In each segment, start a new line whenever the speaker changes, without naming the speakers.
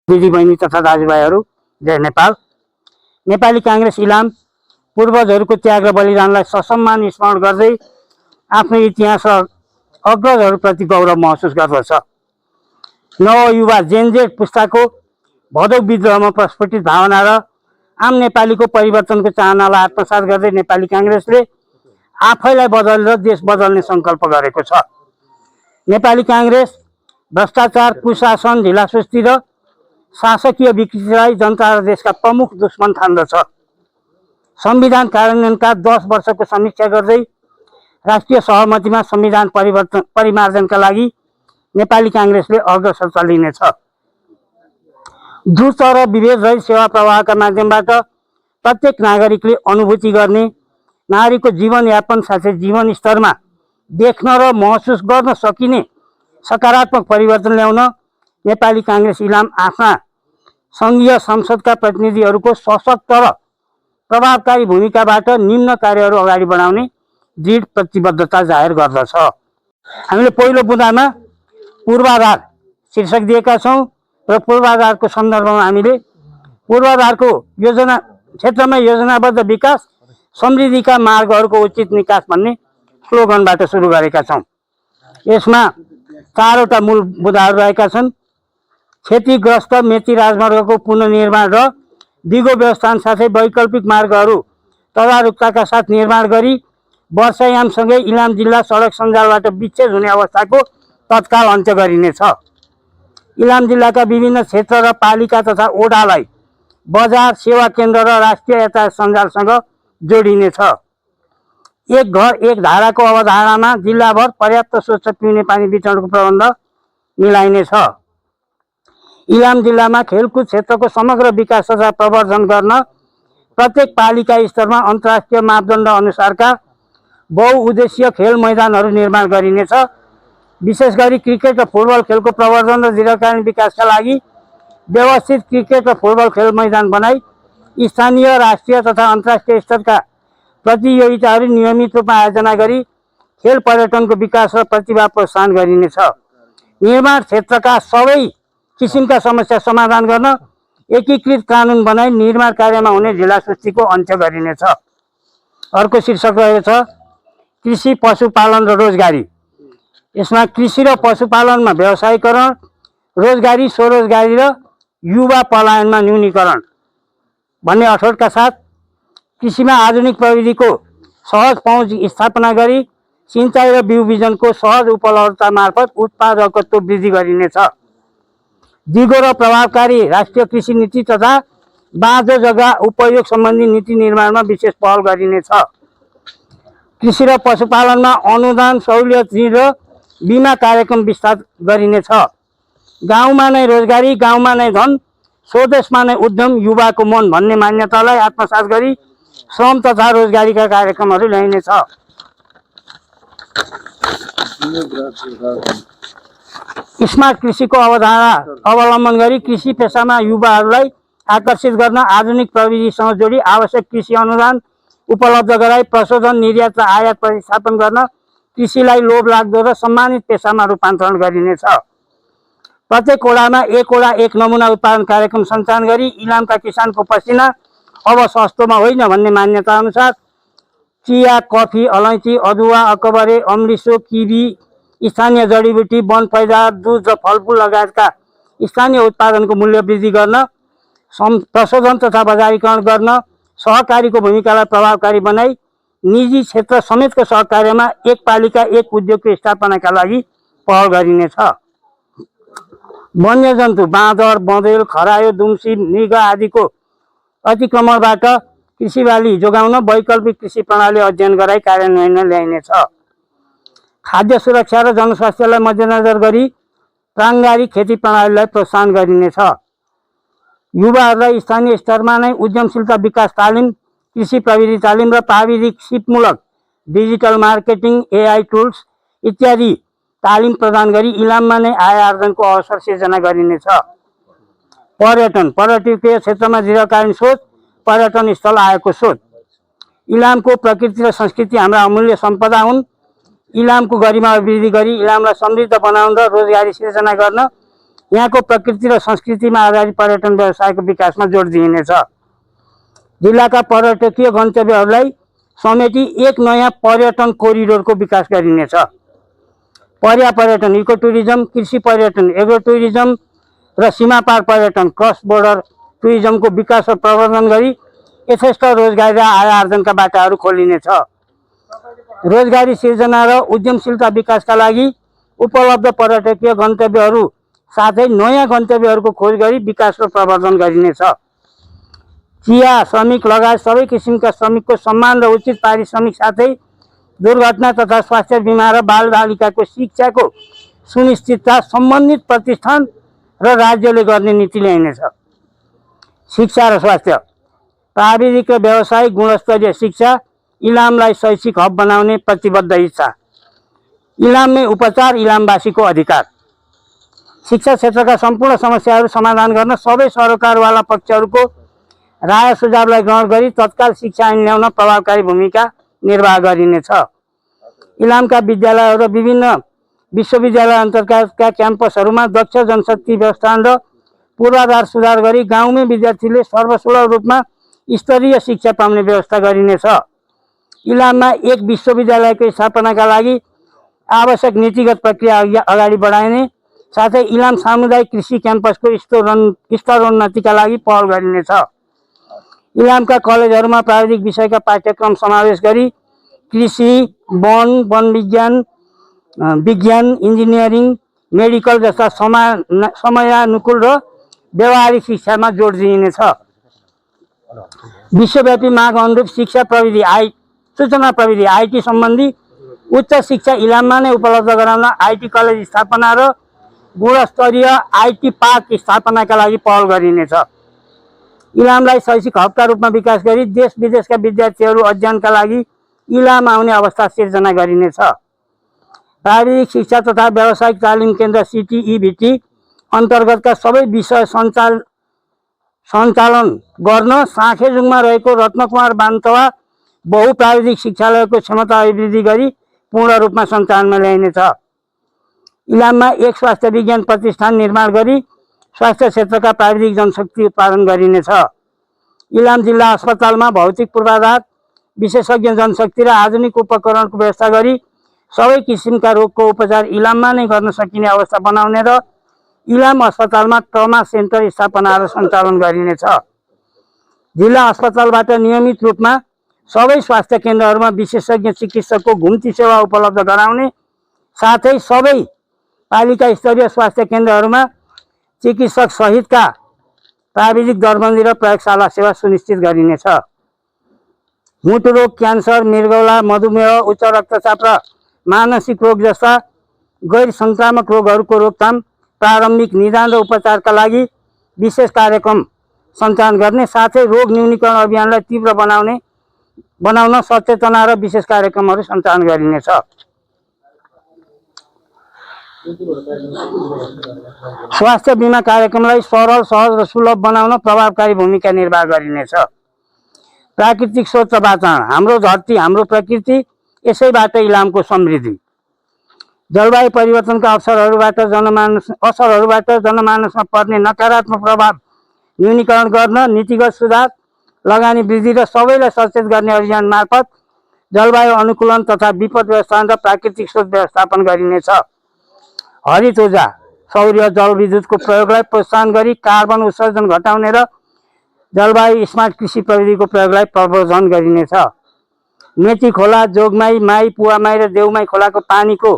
दिदीबहिनी तथा दाजुभाइहरू, जय नेपाल। नेपाली काङ्ग्रेस इलाम पूर्वजहरूको त्याग र बलिदानलाई ससम्मान स्मरण गर्दै आफ्नो इतिहास र अग्रजहरूप्रति गौरव महसुस गर्दछ। नवयुवा जेनजेड पुस्ताको भदौ विद्रोहमा प्रस्फुटित भावना र आम नेपालीको परिवर्तनको चाहनालाई आत्मसात गर्दै नेपाली काङ्ग्रेसले आफैलाई बदलेर देश बदल्ने सङ्कल्प गरेको छ। नेपाली काङ्ग्रेस भ्रष्टाचार, कुशासन, ढिलासुस्ती र शासकीय विकृतिलाई जनता र देशका प्रमुख दुश्मन ठान्दछ। संविधान कार्यान्वयनका 10 वर्षको समीक्षा गर्दै राष्ट्रिय सहमतिमा संविधान परिमार्जनका लागि नेपाली काङ्ग्रेसले अग्रसर चलिनेछ। द्रुत र विभेद रहित सेवा प्रवाहका माध्यमबाट प्रत्येक नागरिकले अनुभूति गर्ने, नागरिकको जीवनयापन साथै जीवन स्तरमा देख्न र महसुस गर्न सकिने सकारात्मक परिवर्तन ल्याउन नेपाली काङ्ग्रेस इलाम आफ्ना सङ्घीय संसदका प्रतिनिधिहरूको सशक्त र प्रभावकारी भूमिकाबाट निम्न कार्यहरू अगाडि बढाउने दृढ प्रतिबद्धता जाहेर गर्दछ। हामीले पहिलो बुँदामा पूर्वाधार शीर्षक दिएका छौँ र पूर्वाधारको सन्दर्भमा हामीले पूर्वाधारको योजना क्षेत्रमा योजनाबद्ध विकास, समृद्धिका मार्गहरूको उचित निकास भन्ने स्लोगनबाट सुरु गरेका छौँ। यसमा 4वटा मूल बुँदाहरू रहेका छन्। क्षतिग्रस्त मेची राजमार्गको पुनर्निर्माण र दिगो व्यवस्थापन साथै वैकल्पिक मार्गहरू तदारुकताका साथ निर्माण गरी वर्षायामसँगै इलाम जिल्ला सडक सञ्जालबाट विच्छेद हुने अवस्थाको तत्काल अन्त्य गरिनेछ। इलाम जिल्लाका विभिन्न क्षेत्र र पालिका तथा ओडालाई बजार, सेवा केन्द्र र राष्ट्रिय यातायात सञ्जालसँग जोडिनेछ। एक घर एक धाराको अवधारणामा जिल्लाभर पर्याप्त स्वच्छ पिउने पानी वितरणको प्रबन्ध मिलाइनेछ। इलाम जिल्लामा खेलकुद क्षेत्रको समग्र विकास तथा प्रवर्धन गर्न प्रत्येक पालिका स्तरमा अन्तर्राष्ट्रिय मापदण्ड अनुसारका बहुउद्देश्य खेल मैदानहरू निर्माण गरिनेछ। विशेष गरी क्रिकेट र फुटबल खेलको प्रवर्धन र दीर्घकालीन विकासका लागि व्यवस्थित क्रिकेट र फुटबल खेल मैदान बनाई स्थानीय, राष्ट्रिय तथा अन्तर्राष्ट्रिय स्तरका प्रतियोगिताहरू नियमित रूपमा आयोजना गरी खेल पर्यटनको विकास र प्रतिभा प्रोत्साहन गरिनेछ। निर्माण क्षेत्रका सबै किसिमका समस्या समाधान गर्न एकीकृत कानुन बनाई निर्माण कार्यमा हुने ढिलासुस्तीको अन्त्य गरिनेछ। अर्को शीर्षक रहेको छ कृषि, पशुपालन र रोजगारी। यसमा कृषि र पशुपालनमा व्यवसायीकरण, रोजगारी, स्वरोजगारी र युवा पलायनमा न्यूनीकरण भन्ने अठोटका साथ कृषिमा आधुनिक प्रविधिको सहज पहुँच स्थापना गरी सिँचाइ र बिउ बिजनको सहज उपलब्धता मार्फत उत्पादकत्व वृद्धि गरिनेछ। दिगो र प्रभावकारी राष्ट्रिय कृषि नीति तथा बाँझो जग्गा उपयोग सम्बन्धी नीति निर्माणमा विशेष पहल गरिनेछ। कृषि र पशुपालनमा अनुदान, सहुलियत, ऋण र बिमा कार्यक्रम विस्तार गरिनेछ। गाउँमा नै रोजगारी, गाउँमा नै धन, स्वदेशमा नै उद्यम, युवाको मन भन्ने मान्यतालाई आत्मसात गरी श्रम तथा रोजगारीका कार्यक्रमहरू ल्याइनेछ। स्मार्ट कृषिको अवधारणा अवलम्बन गरी कृषि पेसामा युवाहरूलाई आकर्षित गर्न आधुनिक प्रविधिसँग जोडी आवश्यक कृषि अनुदान उपलब्ध गराई प्रशोधन, निर्यात र आयात प्रतिस्थापन गर्न कृषिलाई लोभलाग्दो र सम्मानित पेसामा रूपान्तरण गरिनेछ। प्रत्येक ओडामा एक ओडा एक नमुना उत्पादन कार्यक्रम सञ्चालन गरी इलामका किसानको पसिना अब सस्तोमा होइन भन्ने मान्यता अनुसार चिया, कफी, अलैँची, अदुवा, अकबरे, अम्लिसो, किवी, स्थानीय जडीबुटी, वन पैदावार, दुध र फलफुल लगायतका स्थानीय उत्पादनको मूल्य वृद्धि गर्न, प्रशोधन तथा बजारीकरण गर्न, सहकारीको भूमिकालाई प्रभावकारी बनाई निजी क्षेत्र समेतको सहकार्यमा एक पालिका एक उद्योगको स्थापनाका लागि पहल गरिनेछ। वन्यजन्तु बाँदर, बँदेल, खरायो, दुम्सी, मृग आदिको अतिक्रमणबाट कृषिबाली जोगाउन वैकल्पिक कृषि प्रणाली अध्ययन गराई कार्यान्वयनमा ल्याइनेछ। खाद्य सुरक्षा र जनस्वास्थ्यलाई मध्यनजर गरी प्राङ्गारिक खेती प्रणालीलाई प्रोत्साहन गरिनेछ। युवाहरूलाई स्थानीय स्तरमा नै उद्यमशीलता विकास तालिम, कृषि प्रविधि तालिम र प्राविधिक सिपमूलक डिजिटल मार्केटिङ, एआई टुल्स इत्यादि तालिम प्रदान गरी इलाममा नै आय आर्जनको अवसर सिर्जना गरिनेछ। पर्यटन, पर्यटकीय क्षेत्रमा दीर्घकालीन सोच, पर्यटन स्थल आएको सोच। इलामको प्रकृति र संस्कृति हाम्रा अमूल्य सम्पदा हुन्। इलामको गरिमा वृद्धि गरी इलामलाई समृद्ध बनाउन र रोजगारी सिर्जना गर्न यहाँको प्रकृति र संस्कृतिमा आधारित पर्यटन व्यवसायको विकासमा जोड दिइनेछ। जिल्लाका पर्यटकीय गन्तव्यहरूलाई समेटी एक नयाँ पर्यटन कोरिडोरको विकास गरिनेछ। पर्या पर्यटन, इको टुरिज्म, कृषि पर्यटन, एग्रो टुरिज्म र सीमापार पर्यटन, क्रस बोर्डर टुरिज्मको विकास र प्रवर्धन गरी यथेष्ट रोजगारी र आय आर्जनका बाटाहरू खोलिनेछ। रोजगारी सिर्जना र उद्यमशीलता विकासका लागि उपलब्ध पर्यटकीय गन्तव्यहरू साथै नयाँ गन्तव्यहरूको खोज गरी विकास र प्रवर्धन गरिनेछ। चिया श्रमिक लगायत सबै किसिमका श्रमिकको सम्मान र उचित पारिश्रमिक साथै दुर्घटना तथा स्वास्थ्य बिमा र बालबालिकाको शिक्षाको सुनिश्चितता सम्बन्धित प्रतिष्ठान र राज्यले गर्ने नीति ल्याइनेछ। शिक्षा र स्वास्थ्य, प्राविधिक र व्यावसायिक गुणस्तरीय शिक्षा, इलामलाई शैक्षिक हब बनाउने प्रतिबद्ध इच्छा। इलाममै उपचार, इलामवासीको अधिकार। शिक्षा क्षेत्रका सम्पूर्ण समस्याहरू समाधान गर्न सबै सरोकारवाला पक्षहरूको राय सुझावलाई ग्रहण गरी तत्काल शिक्षा ऐन ल्याउन प्रभावकारी भूमिका निर्वाह गरिनेछ। इलामका विद्यालयहरू र विभिन्न विश्वविद्यालय अन्तर्गतका क्याम्पसहरूमा दक्ष जनशक्ति व्यवस्थापन र पूर्वाधार सुधार गरी गाउँमै विद्यार्थीले सर्वसुलभ रूपमा स्तरीय शिक्षा पाउने व्यवस्था गरिनेछ। इलाममा एक विश्वविद्यालयको स्थापनाका लागि आवश्यक नीतिगत प्रक्रिया अगाडि बढाइने साथै इलाम सामुदायिक कृषि क्याम्पसको स्तरोन्नतिका लागि पहल गरिनेछ। इलामका कलेजहरूमा प्राविधिक विषयका पाठ्यक्रम समावेश गरी कृषि, वन विज्ञान, इन्जिनियरिङ, मेडिकल जस्ता समयानुकूल र व्यावहारिक शिक्षामा जोड दिइनेछ। विश्वव्यापी माग अनुरूप शिक्षा प्रविधि सूचना प्रविधि आइटी सम्बन्धी उच्च शिक्षा इलाममा नै उपलब्ध गराउन आइटी कलेज स्थापना र गुणस्तरीय आइटी पार्क स्थापनाका लागि पहल गरिनेछ। इलामलाई शैक्षिक हबका रूपमा विकास गरी देश विदेशका विद्यार्थीहरू अध्ययनका लागि इलाम आउने अवस्था सिर्जना गरिनेछ। प्राविधिक शिक्षा तथा व्यावसायिक तालिम केन्द्र CTEVT अन्तर्गतका सबै विषय सञ्चालन गर्न साँखेजुङमा रहेको रत्नकुमार बान्तवा बहुप्राविधिक शिक्षालयको क्षमता अभिवृद्धि गरी पूर्ण रूपमा सञ्चालनमा ल्याइनेछ। इलाममा एक स्वास्थ्य विज्ञान प्रतिष्ठान निर्माण गरी स्वास्थ्य क्षेत्रका प्राविधिक जनशक्ति उत्पादन गरिनेछ। इलाम जिल्ला अस्पतालमा भौतिक पूर्वाधार, विशेषज्ञ जनशक्ति र आधुनिक उपकरणको व्यवस्था गरी सबै किसिमका रोगको उपचार इलाममा नै गर्न सकिने अवस्था बनाउने र इलाम अस्पतालमा ट्रमा सेन्टर स्थापना र सञ्चालन गरिनेछ। जिल्ला अस्पतालबाट नियमित रूपमा सबै स्वास्थ्य केन्द्रहरूमा विशेषज्ञ चिकित्सकको घुम्ती सेवा उपलब्ध गराउने साथै सबै पालिका स्तरीय स्वास्थ्य केन्द्रहरूमा चिकित्सक सहितका प्राविधिक दरबन्दी र प्रयोगशाला सेवा सुनिश्चित गरिनेछ। मुटु रोग, क्यान्सर, मृगौला, मधुमेह, उच्च रक्तचाप र मानसिक रोग जस्ता गैर सङ्क्रामक रोगहरूको रोकथाम, प्रारम्भिक निदान र उपचारका लागि विशेष कार्यक्रम सञ्चालन गर्ने साथै रोग न्यूनीकरण अभियानलाई तीव्र बनाउन सचेतना र विशेष कार्यक्रमहरू सञ्चालन गरिनेछ। स्वास्थ्य बिमा कार्यक्रमलाई सरल, सहज र सुलभ बनाउन प्रभावकारी भूमिका निर्वाह गरिनेछ। प्राकृतिक स्रोत र वातावरण, हाम्रो धरती, हाम्रो प्रकृति, यसैबाट इलामको समृद्धि। जलवायु परिवर्तनका असरहरूबाट जनमानसमा पर्ने नकारात्मक प्रभाव न्यूनीकरण गर्न नीतिगत सुधार, लगानी वृद्धि र सबैलाई सचेत गर्ने अभियान मार्फत जलवायु अनुकूलन तथा विपद व्यवस्थापन र प्राकृतिक स्रोत व्यवस्थापन गरिनेछ। हरित ऊर्जा, सौर्य जलविद्युतको प्रयोगलाई प्रोत्साहन गरी कार्बन उत्सर्जन घटाउने र जलवायु स्मार्ट कृषि प्रविधिको प्रयोगलाई प्रवर्धन गरिनेछ। मेची खोला, जोगमाई, माई, पुवामाई र देउमाई खोलाको पानीको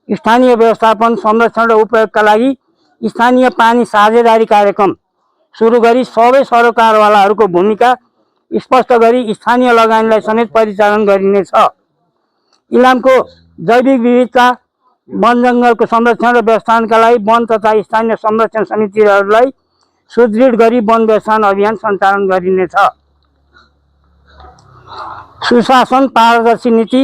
स्थानीय व्यवस्थापन, संरक्षण र उपयोगका लागि स्थानीय पानी साझेदारी कार्यक्रम सुरु गरी सबै सरोकारवालाहरूको भूमिका स्पष्ट गरी स्थानीय लगानीलाई समेत परिचालन गरिनेछ। इलामको जैविक विविधता, वन जङ्गलको संरक्षण र व्यवस्थापनका लागि वन तथा स्थानीय संरक्षण समितिहरूलाई सुदृढ गरी वन व्यवस्थापन अभियान सञ्चालन गरिनेछ। सुशासन, पारदर्शी नीति,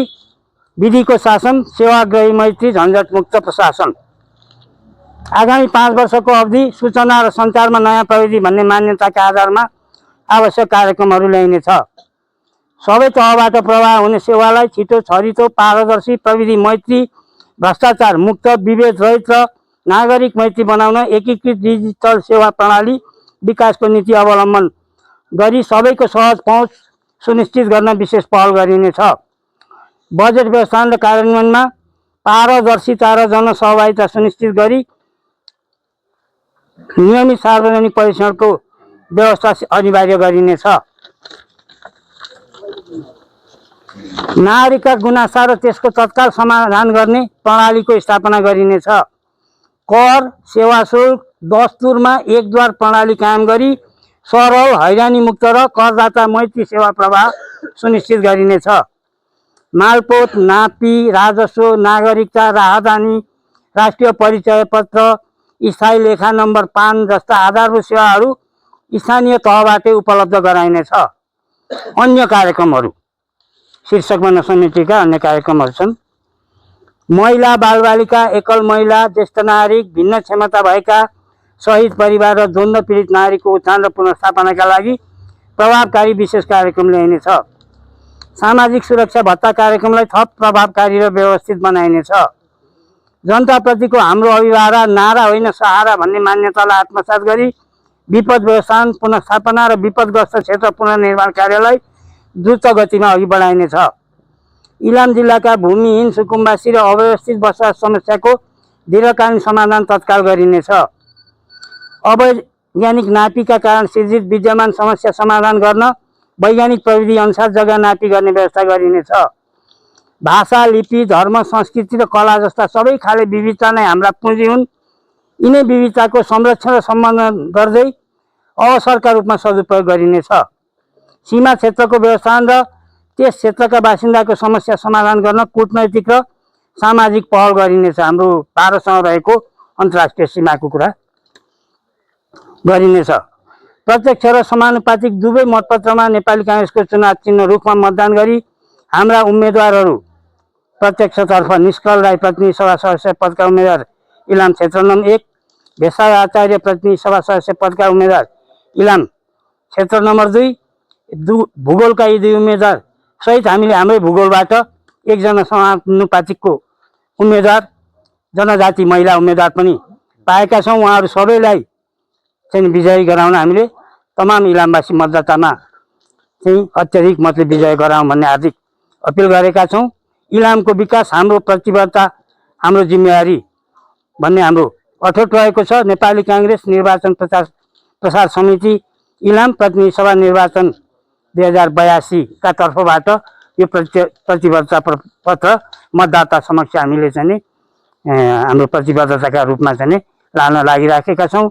विधिको शासन, सेवाग्राही मैत्री, झन्झटमुक्त प्रशासन। आगामी 5 वर्षको अवधि सूचना र सञ्चारमा नयाँ प्रविधि भन्ने मान्यताका आधारमा आवश्यक कार्यक्रमहरू ल्याइनेछ। सबै तहबाट प्रवाह हुने सेवालाई छिटो, छरितो, पारदर्शी, प्रविधि मैत्री, भ्रष्टाचार मुक्त, विभेद रहित र नागरिक मैत्री बनाउन एकीकृत डिजिटल सेवा प्रणाली विकासको नीति अवलम्बन गरी सबैको सहज पहुँच सुनिश्चित गर्न विशेष पहल गरिनेछ। बजेट व्यवस्थापन र कार्यान्वयनमा पारदर्शिता र जनसहभागिता सुनिश्चित गरी नियमित सार्वजनिक परीक्षणको व्यवस्था अनिवार्य गरिनेछ। नागरिकका गुनासा र त्यसको तत्काल समाधान गर्ने प्रणालीको स्थापना गरिनेछ। कर, सेवा शुल्क, दस्तुरमा एकद्वार प्रणाली कायम गरी सरल, हैरानीमुक्त र करदाता मैत्री सेवा प्रवाह सुनिश्चित गरिनेछ। मालपोत, नापी, राजस्व, नागरिकता, राहदानी, राष्ट्रिय परिचय पत्र, स्थायी लेखा नम्बर पान जस्ता आधारभूत सेवाहरू स्थानीय तहबाटै उपलब्ध गराइनेछ। अन्य कार्यक्रमहरू शीर्षकमा नसमेटिएका अन्य कार्यक्रमहरू छन्। महिला, बालबालिका, एकल महिला, ज्येष्ठ नागरिक, भिन्न क्षमता भएका शहीद परिवार र द्वन्द्व पीडित नागरिकको उत्थान र पुनर्स्थापनाका लागि प्रभावकारी विशेष कार्यक्रम ल्याइनेछ। सामाजिक सुरक्षा भत्ता कार्यक्रमलाई थप प्रभावकारी र व्यवस्थित बनाइनेछ। जनताप्रतिको हाम्रो अभिभावना नारा होइन सहारा भन्ने मान्यतालाई आत्मसात गरी विपद व्यवस्थापन, पुनर्स्थापना र विपदग्रस्त क्षेत्र पुनर्निर्माण कार्यलाई द्रुत गतिमा अघि बढाइनेछ। इलाम जिल्लाका भूमिहीन, सुकुम्बासी र अव्यवस्थित बसोबास समस्याको दीर्घकालीन समाधान तत्काल गरिनेछ। अवैज्ञानिक नापीका कारण सिर्जित विद्यमान समस्या समाधान गर्न वैज्ञानिक प्रविधि अनुसार जग्गा नापी गर्ने व्यवस्था गरिनेछ। भाषा, लिपि, धर्म, संस्कृति र कला जस्ता सबै खाले विविधता नै हाम्रा पुँजी हुन्। यिनै विविधताको संरक्षण र सम्बन्धन गर्दै अवसरका रूपमा सदुपयोग गरिनेछ। सीमा क्षेत्रको व्यवस्थापन र त्यस क्षेत्रका बासिन्दाको समस्या समाधान गर्न कूटनैतिक र सामाजिक पहल गरिनेछ। हाम्रो भारतसँग रहेको अन्तर्राष्ट्रिय सीमाको कुरा गरिनेछ। प्रत्यक्ष र समानुपातिक दुवै मतपत्रमा नेपाली काङ्ग्रेसको चुनाव चिन्ह रूपमा मतदान गरी हाम्रा उम्मेदवारहरू प्रत्यक्षतर्फ निष्कल राई प्रतिनिधि सभा सदस्य पदका उम्मेदवार इलाम क्षेत्र नम्बर 1, भेषा आचार्य प्रतिनिधि सभा सदस्य पदका उम्मेदवार इलाम क्षेत्र नम्बर 2, भूगोलका यी दुई उम्मेदवार सहित हामीले हाम्रै भूगोलबाट एकजना समानुपातिकको उम्मेदवार जनजाति महिला उम्मेदवार पनि पाएका छौँ। उहाँहरू सबैलाई चाहिँ विजयी गराउन हामीले तमाम इलामवासी मतदातामा चाहिँ अत्याधिक मतले विजय गराउँ भन्ने हार्दिक अपिल गरेका छौँ। इलामको विकास हाम्रो प्रतिबद्धता, हाम्रो जिम्मेवारी भन्ने हाम्रो अठोट रहेको छ। नेपाली काङ्ग्रेस निर्वाचन प्रसार समिति इलाम प्रतिनिधि सभा निर्वाचन 2082 का तर्फबाट यो प्रतिबद्धता पत्र मतदाता समक्ष हामीले चाहिँ हाम्रो प्रतिबद्धताका रूपमा चाहिँ लान लागिराखेका छौँ।